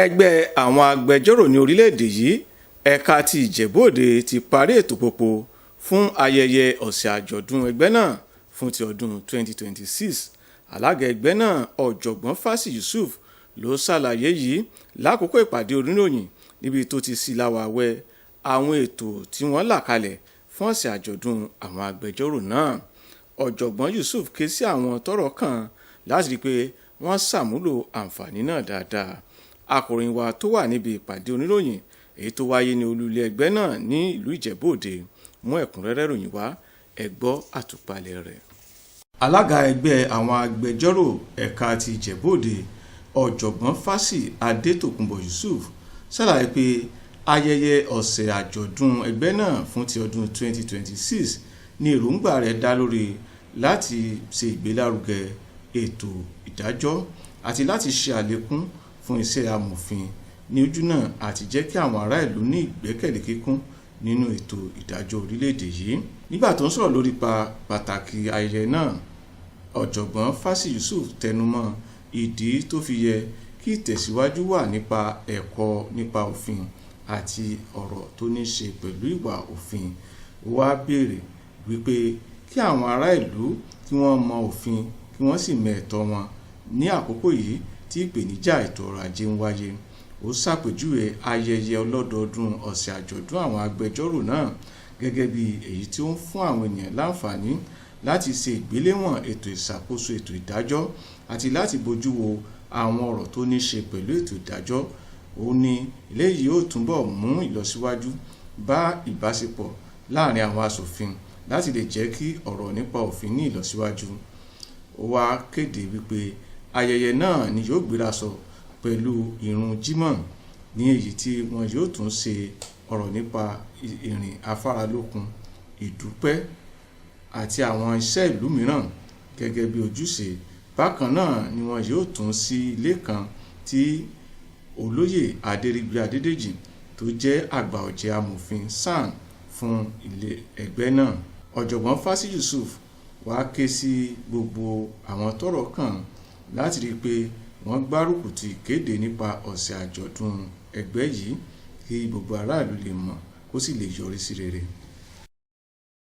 Ẹgbẹ́ àwọn agbẹjọ́rò ní orílẹ̀-èdè yìí, ẹ̀ka ti Ìjẹ̀bú-Òde, ti parí ètò gbogbo fún ayẹyẹ ọ̀sẹ̀ àjọ̀dún ẹgbẹ́ náà fún ti ọdún 2026. Alága ẹgbẹ́ náà, Ọ̀jọ̀gbọ́n Fásì Yusuf, ló ṣàlàyé yìí lákòókò ìpàdé oníròyìn níbi tó ti sí láwàáwẹ́ àwọn ètò tí wọ́n là kalẹ̀ fún ọ̀sẹ̀ àjọ̀dún àwọn agbẹjọ́rò náà. Ọ̀jọ̀gbọ́n Yusuf ké sí àwọn tọ́rọ̀ kàn láti rí i pé wọ́n ṣàmúlò àǹfààní náà dáadáa. Akọ̀ròyìn wa tó wà níbi ìpàdé oníròyìn èyí tó wáyé ní olú ilé ẹgbẹ́ náà ní ìlú Ìjẹ̀bú-Òde mú ẹ̀kúnrẹ́rẹ́ ìròyìn wá. Ẹ gbọ́ àtúpalẹ̀ rẹ̀. Alága ẹgbẹ́ àwọn agbẹjọ́rò ẹ̀ka ti Ìjẹ̀bú-Òde, Ọ̀jọ̀gbọ́n Fásì Adétòkunbọ̀ Yusuf, ṣàlàyé pé ayẹyẹ ọ̀sẹ̀ àjọ̀dún ẹgbẹ́ náà fún ti ọdún 2026 ní èròǹgbà rẹ̀ dá lórí láti ṣe ìgbélárugẹ ètò ìdájọ́ àti láti ṣe àlékún fún iṣẹ́ amòfin ní ojúnà àti jẹ́ kí àwọn ará ìlú ní ìgbẹ́kẹ̀lé kíkún nínú ètò ìdájọ́ orílẹ̀-èdè yìí. Nígbà tó ń sọ̀rọ̀ lórí ipa pàtàkì ayẹyẹ náà, Ọ̀jọ̀gbọ́n Fásì Yusuf tẹnumọ́ ìdí tó fi yẹ kí ìtẹ̀síwájú wà nípa ẹ̀kọ́ nípa òfin àti ọ̀rọ̀ tó ní ṣe pẹ̀lú ìwà òfin. Ó wá béèrè wípé kí àwọn ará ìlú kí wọ́n mọ òfin kí wọ́n sì mọ ẹ̀tọ́ wọn ní àkókò yìí tí ìpèníjà ètò ọrọ̀ ajé ń wáyé. Ó ṣàpèjúwe ayẹyẹ ọlọ́dọọdún ọ̀sẹ̀ àjọ̀dún àwọn agbẹjọ́rò náà gẹ́gẹ́ bí èyí tí ó ń fún àwọn ènìyàn láǹfààní láti ṣe ìgbéléwọ̀n ètò ìṣàkóso ètò ìdájọ́ àti láti bójú wo àwọn ọ̀rọ̀ tó ní ṣe pẹ̀lú ètò ìdájọ́. Ó ní eléyìí yóò túbọ̀ mú ìlọsíwájú bá ìbáṣepọ̀ láàrin àwọn aṣòfin láti lè jẹ́ kí ọ̀rọ̀ nípa òfin ní ìlọsíwájú. Ó wá kéde wípé ayẹyẹ náà ni yóò gbérasọ pẹ̀lú ìrun Jímọ̀, ní èyí tí wọn yóò tún ṣe ọ̀rọ̀ nípa ìrìn afáralókun, ìdúpẹ́ àti àwọn iṣẹ́ ìlú mìíràn gẹ́gẹ́ bí ojúṣe. Bákan náà ni wọn yóò tún sí ilé kan tí Olóyè Adéríbigbé Adédèjì tó jẹ́ àgbà ọ̀jẹ̀ amòfin SAN fún ilé ẹgbẹ́ náà. Ọ̀jọ̀gbọ́n Fásì Yusuf wá ké sí gbogbo àwọn tọ́rọ̀ kàn láti rí i pé wọ́n gbárùkù ti ìkéde nípa ọ̀sẹ̀ àjọ̀dún ẹgbẹ́ yìí kí gbogbo aráàlú lè mọ̀ kó sì lè yọrí sí rere.